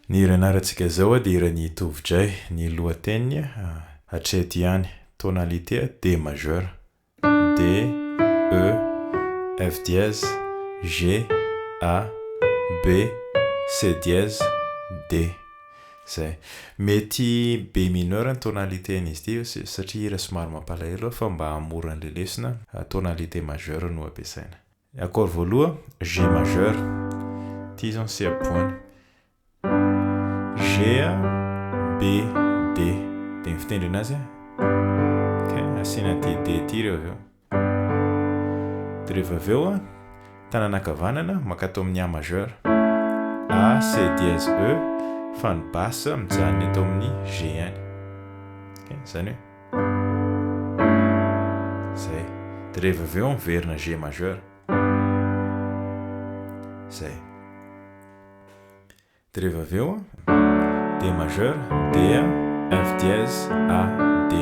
Ny hira ianarantsika izao dia hiran'i Tovo Jay, ny lohateniny hatreto ihany, tonalité D majeur, D, E, F dièse, G, A, B, C dièse, D. Zay. Mety B mineur ny tonalité-n'izy ity satria hira somary mampalahelo fa mba hahamora an'ilay lesona, tonalité majeure no ampiasaina. Accord voaloha, G majeur, ity izao ny C ampovoany, G, B, D, dia ny fitendry anazy, ok, asiana an'ity D ity rehefa avy eo, dia rehefa avy eo tanana ankavanana mankato amin'ny A majeur, A, C dièse E, fa ny basse mijanona eto amin'ny G ihany, ok, izany hoe. Zay. De rehefa avy eo miverina G majeur. Zay. De rehefa avy eo D majeur, D, F dièse, A, D.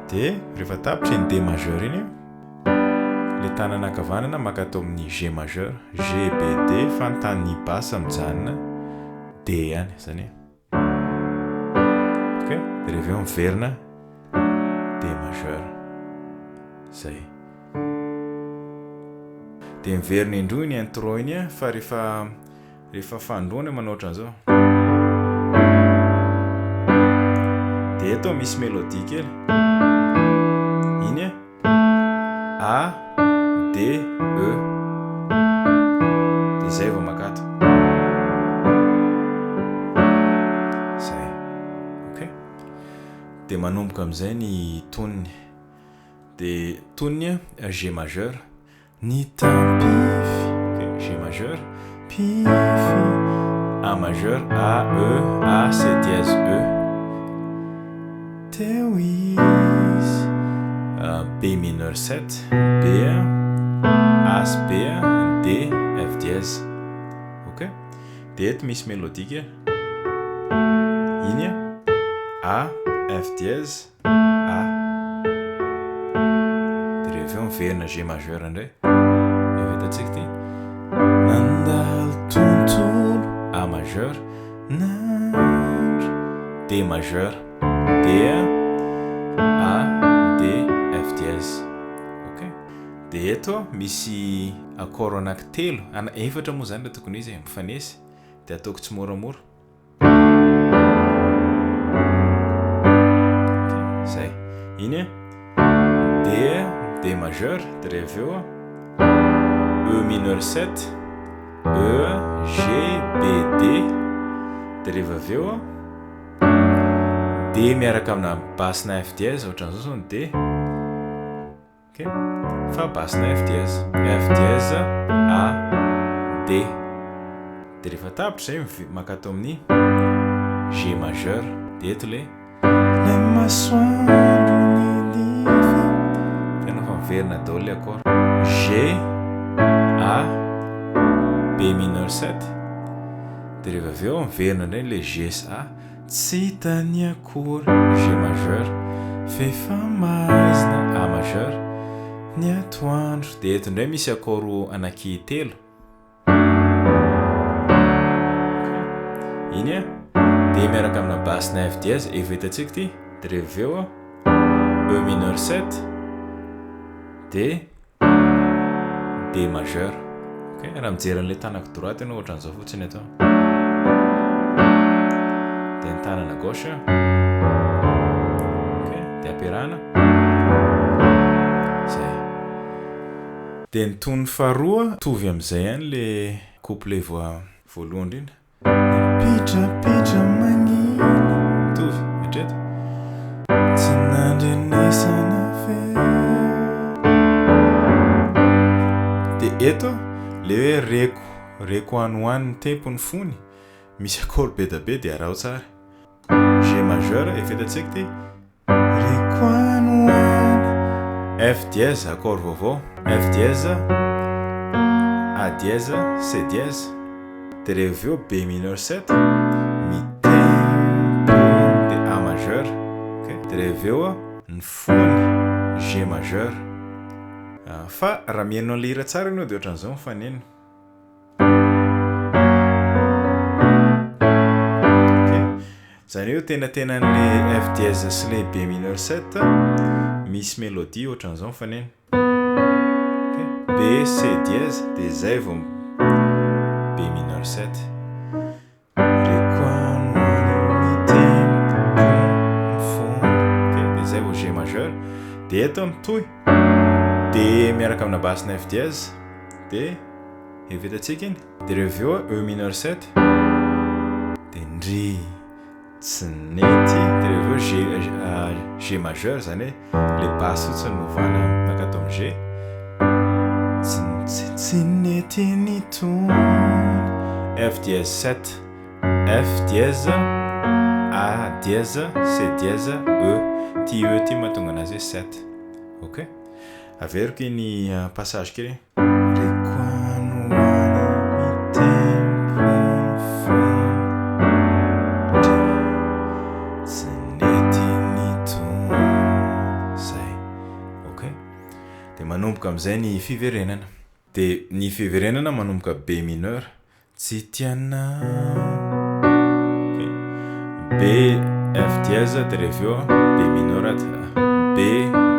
De rehefa tapitra iny D majeur iny, le tanana ankavanana maka ato amin'ny G majeur, G, B, D fa ny tan'ny basse mijanona D ihany, zany hoe. Ok, de rehefa avy eo miverina D majeur. Zay. De miverina indroa iny intro iny fa rehefa rehefa fanindroany manao ohatran'izao. De eto misy mélodie kely. Iny A, D, E. Dia izay vao makato. Izay. Ok. Dia manomboka amin'izay ny tonony. Dia tonony G majeur. Ny tampify, ok, G majeur, pify, A majeur, A, E, A, C dièse, E. Teo izy, B mineur 7, B, A sy B, D, F dièse. Ok, dia eto misy mélodie kely. Iny A, F dièse, A. Dia rehefa avy eo miverina G majeur indray. Efa hitantsika ity. Nandalo tontolo A majeur, nandry D majeur, D, A, D, F dièse. Ok. Dia eto misy accord anankitelo, efatra moa izany raha tokony ho izy e, mifanesy. Dia ataoko tsimoramora. Zay. Iny D, D majeur, de rehefa avy eo E mineur 7, E, G, B, D, de rehefa avy eo D miaraka amina basse na F dièse, ohatran'izao zao ny D. Ok, fa basse na F dièse, F dièse, A, D. Dia rehefa tapitra izay mankato amin'ny G majeur. Dia eto ilay Ilay masoandro nilify. Tena fa miverina daholo ilay accord. G, A, B mineur 7. Dia rehefa avy eo miverina indray ilay G sy A. Tsy hitany akory, G majeur, f'efa maizina, A majeur, ny atoandro. Dia eto indray misy accord anaky telo. Iny a, D miaraka amina basse na F dièse, efa hitantsika ity, dia rehefa avy eo E mineur 7, D. D majeur. Ok, raha mijery an'ilay tanako droite ianao ohatran'izao fotsiny atao. Dia ny tanana gauche. Ok, dia ampiarahana. Zay. Dia ny tonony faharoa mitovy amin'izay ihany ilay couplet voalohany indrindra. Mipitrapitra mangina. Mitovy hatreto. Tsy nandrenesana feo. Dia eto le hoe reko, reko any ho any ny tempo ny fony, misy accord be da be dia araho tsara. G majeur efa hitantsika ity. Reko any ho any. F dièse, accord vaovao. F dièse, A dièse, C dièse. Dia rehefa avy eo B mineur 7, mitempo, dia A majeur. Ok. Dia rehefa avy eo ny fony, G majeur. Fa raha mihaino an'ilay hira tsara ianao dia ohatran'izao ny faneno. Izany hoe tenatenan'le F dièse sy le B mineur 7 misy mélodie ohatran'izao mifanena. Ok, B C dièse dia zay vao B mineur 7. Reko any ho any mitempo ny fony. Ok, dia zay vao G majeur. Dia eto mitohy D miaraka amina basse na F dièse dia efa hitantsika iny. Dia rehefa avy eo E mineur 7 dia ndry tsy nety. Dia rehefa avy eo G G majeur izany hoe le basse fotsiny no ovana mankato amin'ny G. Tsy tsy tsy nety nitony. F dièse 7 F dièse A dièse C dièse E. Ity E ity mahatonga anazy hoe 7. Ok. Averiko iny passage kely iny. Reko any ho any mitempo ny fony ndry tsy nety nitony zay. Ok. Dia manomboka amin'izay ny fiverenana. Dia ny fiverenana manomboka B mineur. Tsy tianao. Ok. B F dièse dia rehefa eo B mineur B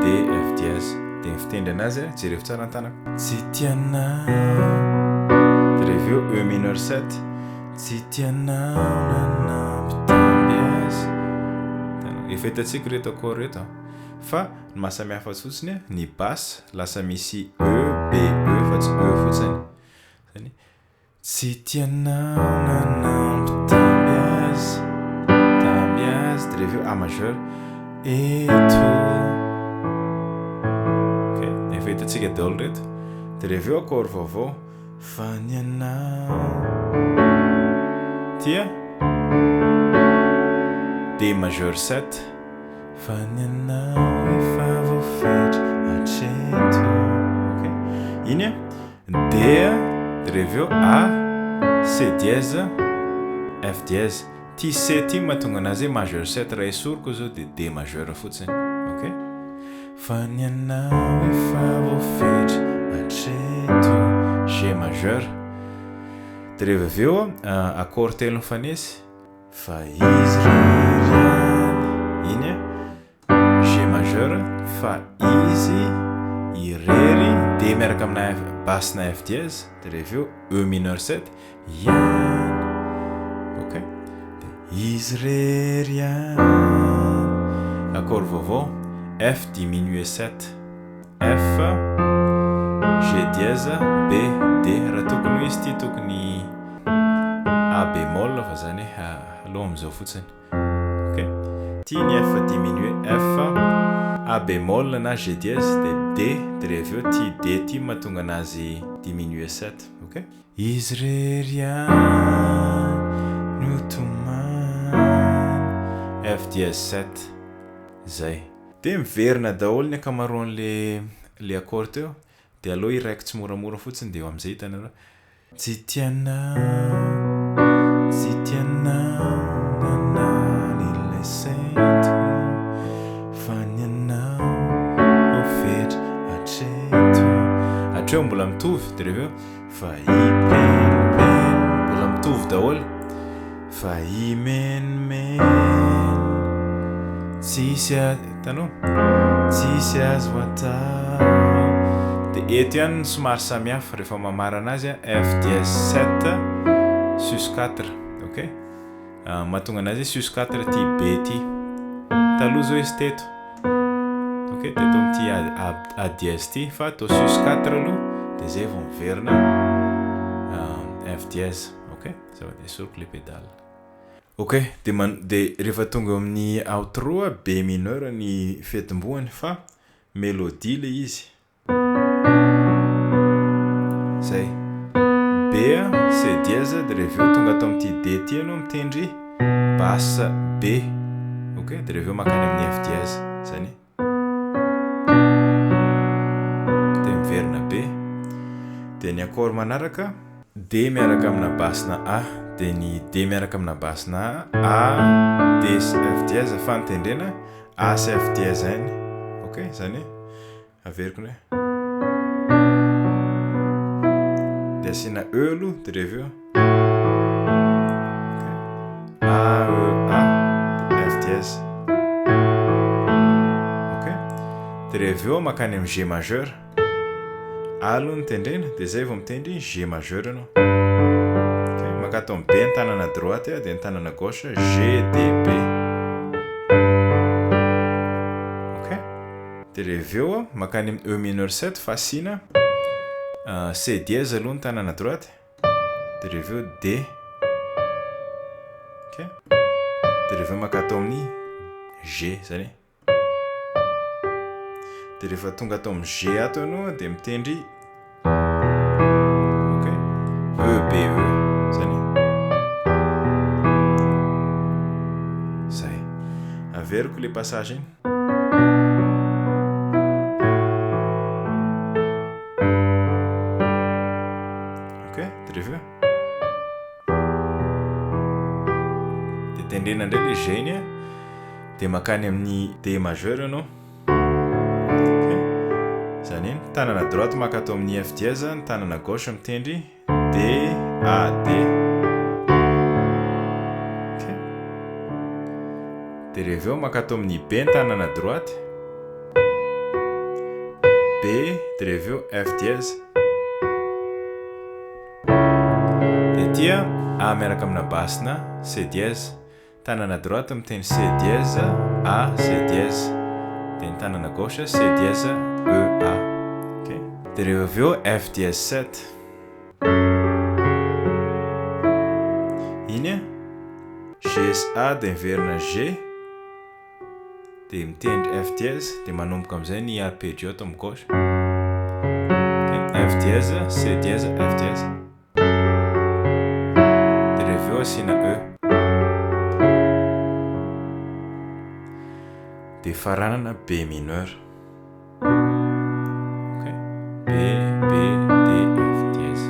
D F dièse. Dia ny fitendry anazy jerevo tsara ny tanako. Tsy tianao. Dia rehefa eo E mineur 7. Tsy tianao nanambitamby azy. Hitanao? Efa hitantsika ireto accord ireto an. Fa ny mahasamihafa azy fotsiny ny basse lasa misy E B E fa tsy E fotsiny. Zany Tsy tianao nanambitamby azy, tamby azy, dia rehefa eo A majeur, eto. Ok, efa hitantsika daholo ireto. Dia rehefa eo accord vaovao, fa ny anao. Tia D majeur 7, fa ny anao efa voafetra hatreto. Ok, iny a. D dia rehefa eo A, C dièse, F dièse. Ity C ity no mahatonga anazy hoe majeur 7, raha esoriko izao dia D majeur fotsiny. Ok? Fa ny anao efa voafetra hatreto. G majeur. Dia rehefa avy eo accord telo mifanesy. Fa izy irery ihany. Iny G majeur fa izy irery D miaraka amina F basse na F dièse dia rehefa eo E mineur 7 ihany ok dia izy irery ihany accord vaovao F diminué 7 F G dièse B D raha tokony ho izy ity tokony A bémol fa zany hoe aleo amin'izao fotsiny. Ok, ty ny F diminué, F, A bémol na G dièse dia D, dia rehefa avy eo ty D ty mahatonga anazy diminué 7, ok. Izy irery ihany no tomany, F dièse 7, zay. Dia miverina daholo ny ankamaroan'le le accord teo, dia aleo hiraiko tsimoramora fotsiny dia eo amin'izay hitanareo. Tsy tianao, tsy tianao nanala ilay sento fa ny anao ho fetra hatreto. Hatreo mbola mitovy dia rehefa eo fa hipenimpenina mbola mitovy daholo fa himenomenona tsisy a. Hitanao? Tsisy azo atao. Dia eto ihany no somary samihafa rehefa mamarana azy F dièse 7 sus 4. Ok? Mahatonga anazy hoe sus 4 ity B ity. Taloha izao izy teto. Ok, teto amin'ity A, A dièse ity fa atao sus 4 aloha dia izay vao miverina F dièse. Ok? Zava-desoriko ilay pédale. Ok, de man- de rehefa tonga eo amin'ny outro a, B mineur ny fiatombohany fa mélodie le izy. Zay. B a, C dièse de rehefa avy eo tonga ato amin'ity D ity ianao mitendry basse B. Ok, de rehefa avy eo mankany amin'ny F dièse. Zany. Dia miverina B. Dia ny accord manaraka, D miaraka amina basse-na A. Dia ny D miaraka amina basse-na A, A, D sy F dièse fa ny tendrena A sy F dièse ihany. Ok, izany hoe averiko indray. Dia asiana E aloha dia rehefa eo. A, E, A. dièse. Ok. Dia rehefa avy eo mankany amin'ny G majeur. A aloha no tendrena, dia izay vao mitendry G majeur ianao. Ok, mankato amin'ny B ny tanana droite dia ny tanana gauche G D B. Ok. Dia rehefa avy eo mankany amin'ny E mineur 7 fa asiana C dièse aloha ny tanana droite, dia rehefa avy eo D. Ok. Dia rehefa avy eo mankato amin'ny G, izany hoe. Dia rehefa tonga ato amin'ny G ato ianao dia mitendry ok E B E zany zay averiko le passage iny. Ok dia rehefa eo dia tendrena indray le G iny a. Dia mankany amin'ny D majeur ianao. Ok. Izany hoe ny tanana droite maka ato amin'ny F dièse, ny tanana gauche mitendry D A D. Ok. Dia rehefa eo maka ato amin'ny B ny tanana droite. B, dia rehefa eo F dièse. Dia aty A miaraka amina basse-na C dièse. Tanana droite miteny C dièse A C dièse dia ny tanana gauche C dièse E A ok dia rehefa avy eo F dièse 7 iny a G sy A dia miverina G dia mitendry F dièse dia manomboka amin'izay ny arpeggio ato amin'ny gauche ok F dièse C dièse F dièse. Dia rehefa avy eo asiana E. Dia faranana B mineur. Ok. B, B, D, F dièse.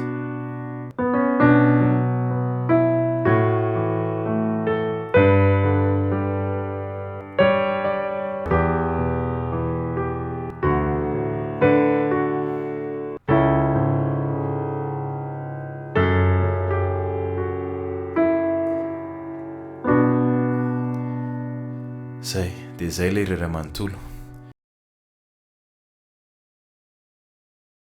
Zay, dia zay ilay hira iray manontolo.